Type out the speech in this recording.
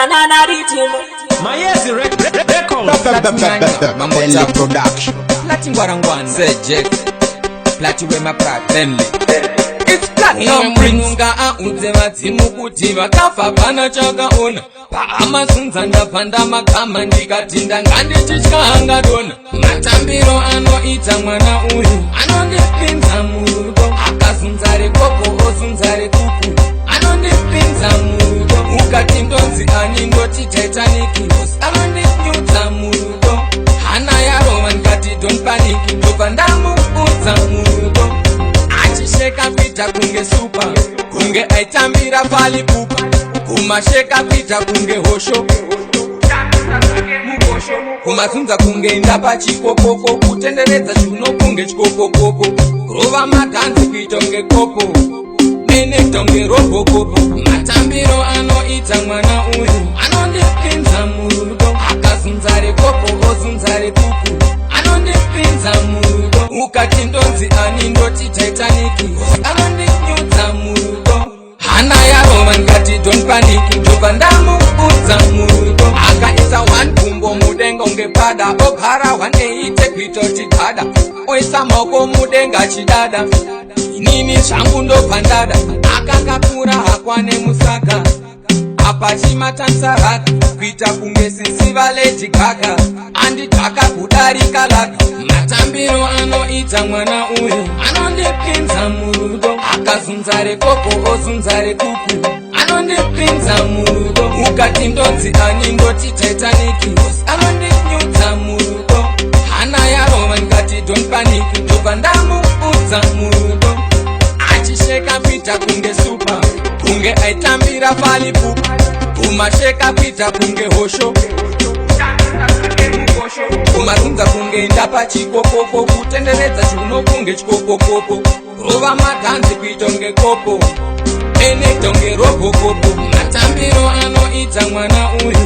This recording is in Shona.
na na na rhythm. Mayezi Records. Bentley Production. Plati ngwarangwana. Say Jack, Plati wema Bentley. It's Platinum Prince. Ngaaudze vadzimu kuti vakafa pana chakaona paamazunza ndabva ndamagama ndikati ndanga ndichitya angadona. Matambiro anoita mwana uyu anondipinza murudo, akazunza rekoko ozunza rekuku, anondipinza murudo. Ukati ndonzi ani, ndoti Titanic. Anondinyudza murudo, hana yarova, ndikati don't panic, ndobva ndamuudza murudo, achisheka kuita kunge super, kunge aitambira palipupa, kumasheka kuita kunge hosho, kumazunza kunge ndapa chikokoko, kutenderedza chiuno kunge chikokokoko, rova madhanzi kuita kunge kopo nenekta kunge Robocop. Matambiro anoita mwana uyu anondipinza murudo, akazunza rekoko ozunza rekuku, anondipinza murudo. Ukati ndonzi ani, ndoti Titanic. Anondinyudza murudo, hana yarova, ndikati don't panic, ndobva ndamuudza murudo, akaisa one gumbo mudenga unge pada, ogara 180 kuita kuti gada, oisa maoko mudenga achidada. Inini zvangu ndobva ndada, akakakura hakwane musaka apa chimatanzaraka kuita kunge sisi vaLady Gaga, andidhaka kudarika laka. Matambiro anoita mwana uyu anondipinza murudo, akazunza rekoko ozunza rekuku, anondipinza murudo. Ukati ndonzi ani, ndoti Titanic. Anondinyudza murudo, hana yarova, ndikati don't panic, ndobva ndamuudza murudo, achisheka kuita kunge super, kunge aitambira palipupa, kumasheka kuita kunge hosho, kumarunza kunge ndapa chikokoko, kutenderedza chiuno kunge chikopokopo, rova madhanzi kuita kunge kopo enekta kunge Robocop. Matambiro anoita mwana uyu.